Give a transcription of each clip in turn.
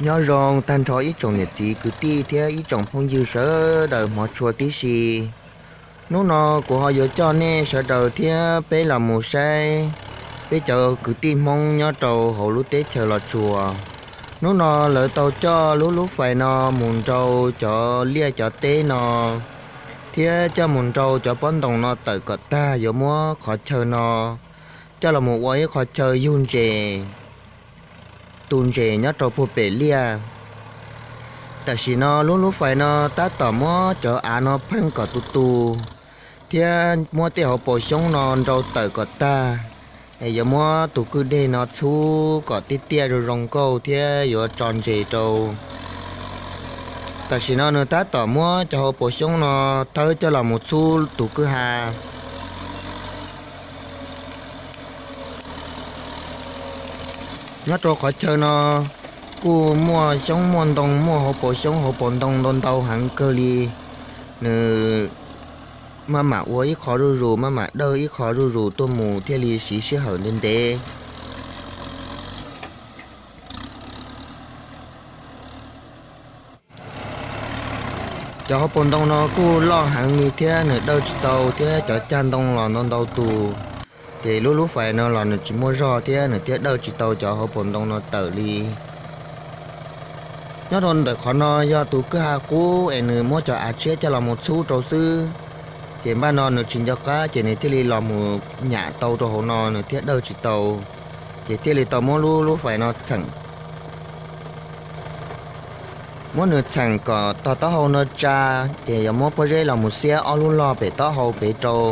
Nyob zoo tag nrho ib tsoom niam txiv kwv tij thiab ib tsoom phooj ywg sawv daws hmov tshua tib si. Hnub no kuv ho yuav coj nej sawv daws thiab peb los mus saib peb cov kwv tij Hmoob nyob rau hauv lub teb chaws Los Tsuas. Hnub no lawv tau coj lub lub fais no mus nrau cov liaj cov teb no, thiab coj mus nrau cov pob ntoo no tawm kom tag yuav muab qhov chaw no coj los mus ua ib qhov chaw yug ntses, tu ntses nyob rau puag pem liaj. Tam sim no lub lub fais no tab tom muab cov av no pheej kom tus tus, thiab muab tej hauv paus xyoob no nrau tawm kom tag, es yuav muab tus kwj deg no txhub kom tiaj tiaj zoo zoo nkauj thiab yuav tso ntses rau. Tam sim no nws tab tom muab cov hauv paus xyoob no thawb coj los mus txhub tus kwj ha. Nyob rau qhov chaw no kuj muaj xyoob muaj ntoo, muaj hauv paus xyoob hauv paus ntoo ntau ntau heev kawg li. Nws maj mam ua ib qho zuj zus, maj mam dawj ib qho zuj zus tuaj mus thiaj li siv sij hawm ntev ntev. Cov hauv paus ntoo no kuj loj heev li thiab nws dawj tsis tau thiab cov cag ntoo los ntau ntau tus, ces lub lub fais no los nws tsis muaj zog thiab nws thiaj dawj tsis tau cov hauv paus ntoo no tawm li. Nyob rau ntawm qhov no yog tus kwj ha qub es nws muab cov av tshiab coj los mus txhub rau xwb, ces npaj no nws tsis nco qab ces nws thiaj li los mus nyam tau rau hauv no nws thiaj dawj tsis tau, ces thiaj li tau muab lub lub fais no txheem. Muab nws txheem kom tog taub hau no tsa, ces yuav muab pob zeb los mus xiab ob lub log pem taub hau pem rau,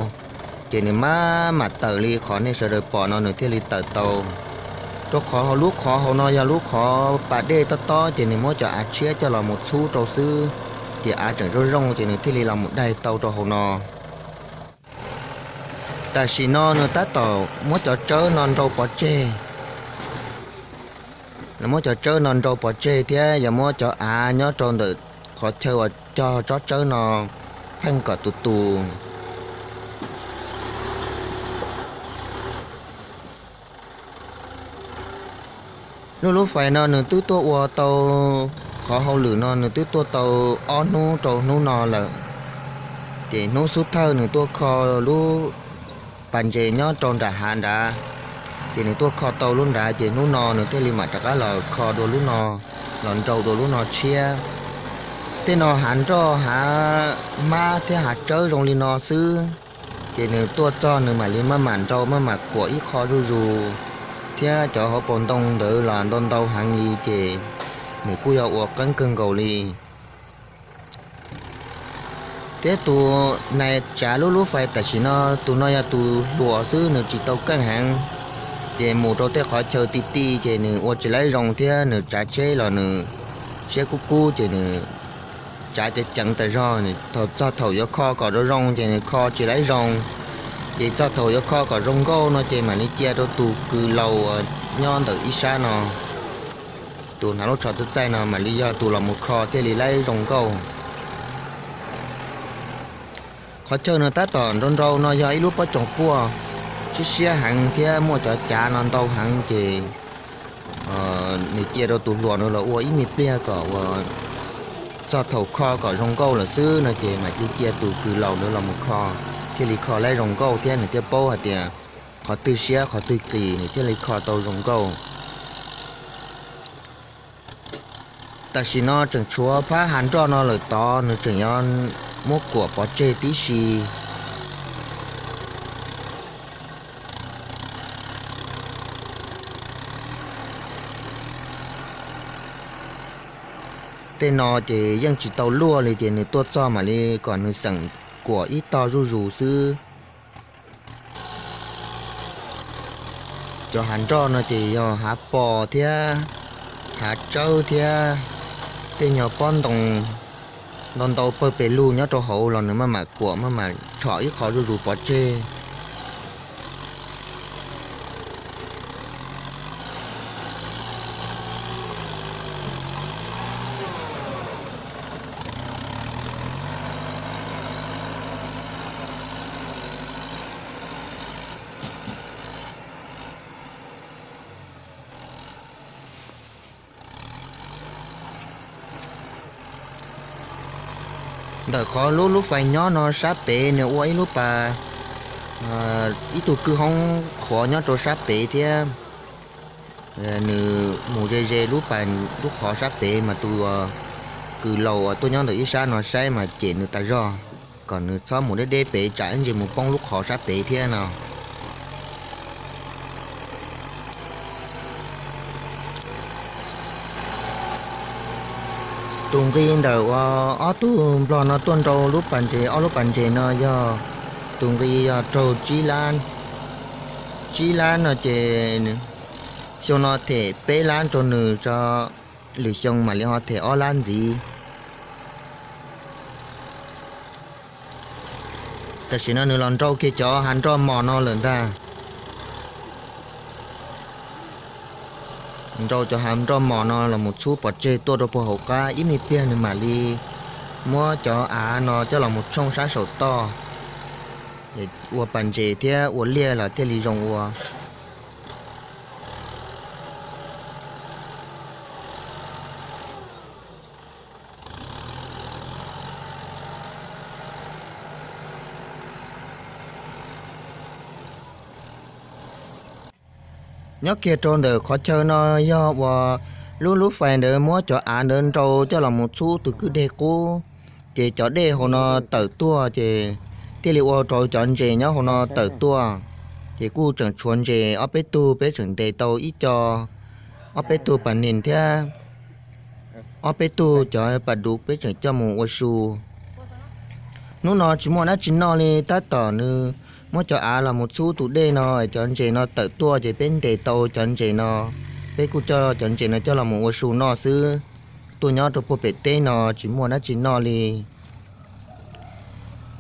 ces nws maj mam tawm li qhov nej sawv daws pom no nws thiaj li tawm tau. Rau qhov hauv lub qhov hauv no yog lub qhov pas dej tob tob ces nws muab cov av tshiab coj los mus txhub rau xwb, ces av tseem zoo zoo ces nws thiaj li los mus daig tau rau hauv no. Tam sim no nws tab tom muab cov tsawb no nrau pov tseg. Muab cov tsawb no nrau pov tseg thiab yuav muab cov av nyob rau ntawm qhov chaw uas cog tsob tsawb no pheej kom tus tus. Lub lub fais no nws twb tuaj ua tau, qhov hauj lwm no nws twb tuaj tau ob hnub rau hnub no lawm. Ces hnub xub thawj nws tuaj kho lub pas ntses nyob rau nram hav nrad, ces nws tuaj kho tau lub nrad ces hnub no nws thiaj li mam rov qab los kho dua lub no, los nrau dua lub no tshiab. Tej no hav nroj hav hmab thiab hav tsawb zoo li no xwb, ces nws tuaj txog nws mam li maj mam nrau maj mam kuam ib qho zuj zus, thiab cov hauv paus ntoo ntawd los ntau ntau heev li ces nws kuj yog ua qeeb kawg nkaus li. Thiab tus nais tsav lub lub fais tam sim no, tus no yog tus hluas xwb nws tsis tau keej heev, ces mus rau tej qhov chaw ti ti ces nws ua tsis laib zoo thiab nws tsav tsheb los nws siab kub kub ces nws tsav ceev ceev tas zog. Thaum txog thaum yuav kho kom zoo zoo ces nws kho tsis laib zoo, ces txog thaum yuav kho kom zoo nkauj no ces mam li cia rau tus kws laus nyob ntawm ib sab no, tus hnav lub tsho txaij txaij no mam li yog tus los mus kho thiaj li laib zoo nkauj. Qhov chaw nws tab tom nrau nrau no yog ib lub pob coos puaj siab siab heev thiab muaj cov cav no ntau heev ces nws cia rau tus hluas no los ua ib me pliag kom ua txog thaum kho kom zoo nkauj lawm xwb no ces mam li cia tus kws laus ntawd los mus kho, thiaj li kho laib zoo nkauj thiab nws thiaj paub hais tias qhov twg siab qhov twg qis nws thiaj li kho tau zoo nkauj. Tam sim no tseem tshuav phab hav nroj no lawm tod nws tseem yuav muab kuam pov tseg tib si. Tej no ces yeej tsis tau luaj li ces nws tuaj txog mam li kom nws xeem kuam ib tog zuj zus xwb. Cov hav nroj no ces yog hav pos thiab hav tsawb thiab tej nyuag pob ntoo ntau ntau pawg pes lug nyob rau hauv los nws maj mam kuam maj mam tshom ib qho zuj zus pov tseg. Ntawm qhov lub lub fais nyob no sab pem nws ua ib lub pas, ib tug kwj hoob qhuav nyob rau sab pem thiab. Nws mus ze ze lub pas, lub qhov sab pem mas tus kws laus uas tuaj nyob ntawm ib sab no saib mas cem nws tas zog, kom nws txhob mus deb deb pem tsam ib ntsis mus poob lub qhov sab pem thiab no. Tus nqi ntawm uas ob tug nplog no tuaj nrau lub pas ntses, ob lub pas ntses no yog tus nqi yog raug tsib lab, tsib lab no ces xyoo no them peb lab rau nws tso, lwm xyoo mam li ho them ob lab ntxiv. Tam sim no nws los nrau kiag cov hav nroj mos no lawm ntag. Nrau cov hav nroj mos no los mus txhub pov tseg tuaj rau puag hauv qab ib me pliag nws mam li muab cov av no coj los mus tshooj sab saum toj, ua pas ntses thiab ua liaj los thiaj li zoo ua. Nyob kiag rau ntawm qhov chaw no yog uas lub lub fais ntawd muab cov av ntawd nrau coj los mus txhub tus kwj deg qub, ces cov dej hauv no tawm tuaj ces thiaj li ua rau cov ntses nyob hauv no tawm tuaj. Ces kuj tseem tshuav ntses ob peb tug, peb tseem ntes tau ib co, ob peb tug pas nis thiab ob peb tug cov pas duv peb tseem coj mus ua su. Hnub no tsis muaj dab tsi noj li, tab tom nws muab cov av los mus txhub tus dej no, cov ntses no tawm tuaj ces peb ntes tau cov ntses no, peb kuj coj cov ntses no coj los mus ua su noj xwb. Tuaj nyob rau puag pem teb no tsis muaj dab tsi noj li.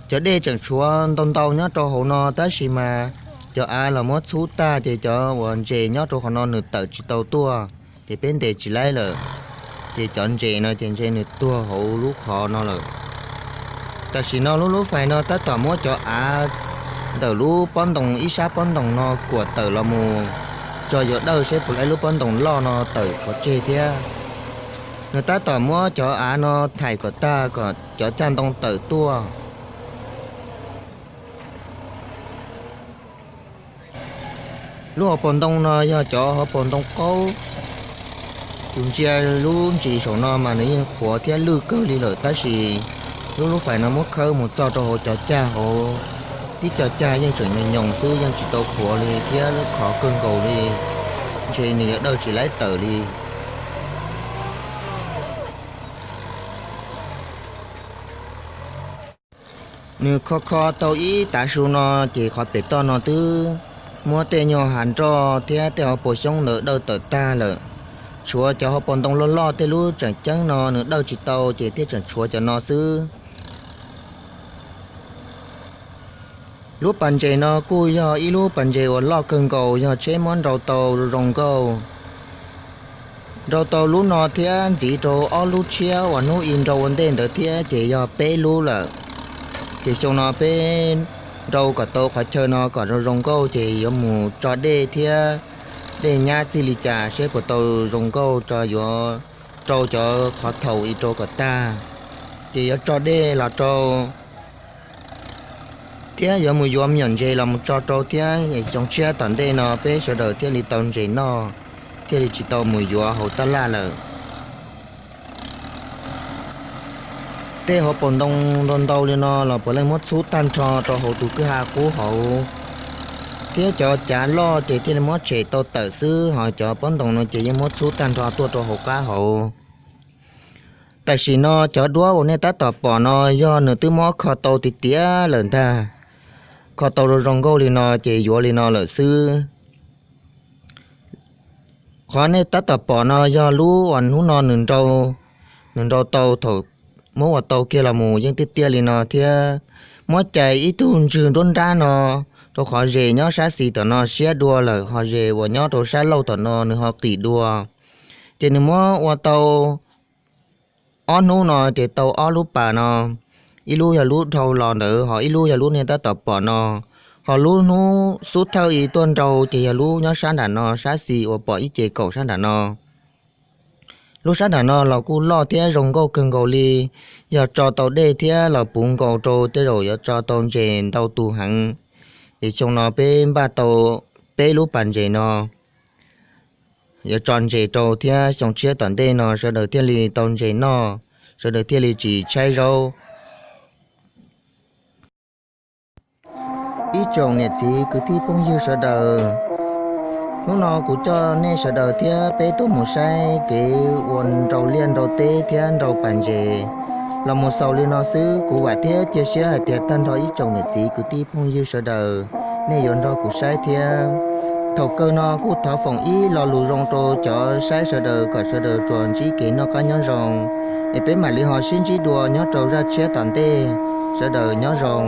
Cov dej tseem tshuav ntau ntau nyob rau hauv no tab sis mas cov av los muab txhub tag ces cov uas ntses nyob rau qhov no nws tawm tsis tau tuaj, ces peb ntes tsis laib lawm. Ces cov ntses no ces ntshe nws tuag hauv lub qhov no lawm. Tam sim no lub lub fais no tab tom muab cov av ntawm lub pob ntoo, ib sab pob ntoo no kuam tawm los mus tso yuav dawj seb puas laib lub pob ntoo loj no tawm pov tseg thiab. Nws tab tom muab cov av no thaim kom tag kom cov cag ntoo tawm tuaj. Lub hauv paus ntoo no yog cov hauv paus ntoo qaub. Tus ntsia lub ntsis saum no mas nws yeej qhuav thiab lwj kawg li lawm tab sis lub lub fais no muab khawb mus txog rau hauv cov cag hauv, tib co cag yeej tseem nyoos nyoos xwb, yeej tsis tau qhuav li thiab khov kawg nkaus li, ntshe nws yuav dawj tsis laib tawm li. Nws kho kho tau ib tav su no ces qhov pem toj no twb muab tej nyuag hav nroj thiab tej hauv paus xyoob ntawd dawj tawm tag lawm. Tshuav cov hauv paus ntoo loj loj tej lub tseem ceeb no nws dawj tsis tau ces thiaj tseem tshuav cov no xwb. Lub pas ntses no kuj yog ib lub pas ntses uas loj kawg nkaus, yog tsheb muab nrau tau zoo nkauj. Nrau tau lub no thiab ntxiv rau ob lub tshiab uas hnub i nrau ua ntej ntawd thiab ces yog peb lub lawm. Ces xyoo no peb nrau kom tau qhov chaw no kom zoo zoo nkauj ces yuav mus tso dej thiab dej nyab txij li cas seb puas tau zoo nkauj tso, yuav rau cov qhov thaum i rau kom tag, ces yuav tso dej los rau thiab yuav mus yuav me nyuam ntses los mus tso rau thiab xyoo tshiab tom ntej no peb sawv daws thiaj li tau ntses noj, thiaj li tsis tau mus yuav hauv tab laj lawm. Tej hauv paus ntoo ntau ntau li no los puav leej muab txhub tag nrho rau hauv tus kwj ha qub hauv, thiab cov cav loj ces thiaj li muab tshem tau tawm xwb, ho cov pob ntoo no ces yeej muab txhub tag nrho tuaj rau hauv qab hauv. Tam sim no cov duab uas nej tab tom pom no yog nws twb muab kho tau tiag tiag lawm ntag. Kho tau zoo zoo nkauj li no ces yuav li no lawm xwb. Qhov nej tab tom pom no yog lub uas hnub no nws nrau, nws nrau tau thaum muab ua tau kiag los mus yeej tiaj tiaj li no thiab. Muab cais ib tug ntswg nruab nrab no rau qhov zes nyob sab xis tom no siab dua lawm, ho zes uas nyob rau sab laug tom no nws ho qis dua. Ces nws muab ua tau ob hnub no ces tau ob lub pas no, ib lub yog lub dhau los ntawd, ho ib lub yog lub nej tab tom pom no, ho lub hnub xub thawj i tuaj nrau ces yog lub nyob sab nram no, sab xis uas pom ib ce kaum sab nram no. Lub sab nram no los kuj loj thiab zoo nkauj kawg nkaus li, yog tso tau dej thiab los puv nkaus rau tej zaum yuav tso tau ntses ntau tus heev. Es xyoo no peb npaj tau peb lub pas ntses no yuav tso ntses rau thiab xyoo tshiab tom ntej no sawv daws thiaj li tau ntses noj, sawv daws thiaj li tsis tshaib zaub. Ib tsoom niam txiv kwv tij phooj ywg sawv daws, hnub no kuv coj nej sawv daws thiab peb tuaj mus saib kev ua nrau liaj nrau teb thiab nrau pas ntses. Los mus xaus li no xwb, kuv vam thiab cia siab hais tias tag nrho ib tsoom niam txiv kwv tij phooj ywg sawv daws nej yuav nrog kuv saib thiab. Thaum kawg no kuj thov foom ib lo lus zoo rau cov saib sawv daws kom sawv daws tsuas ntsib kev noj qab nyob zoo, es peb mam li ho sib ntsib dua nyob rau zaj tshiab tom ntej. Sawv daws nyob zoo.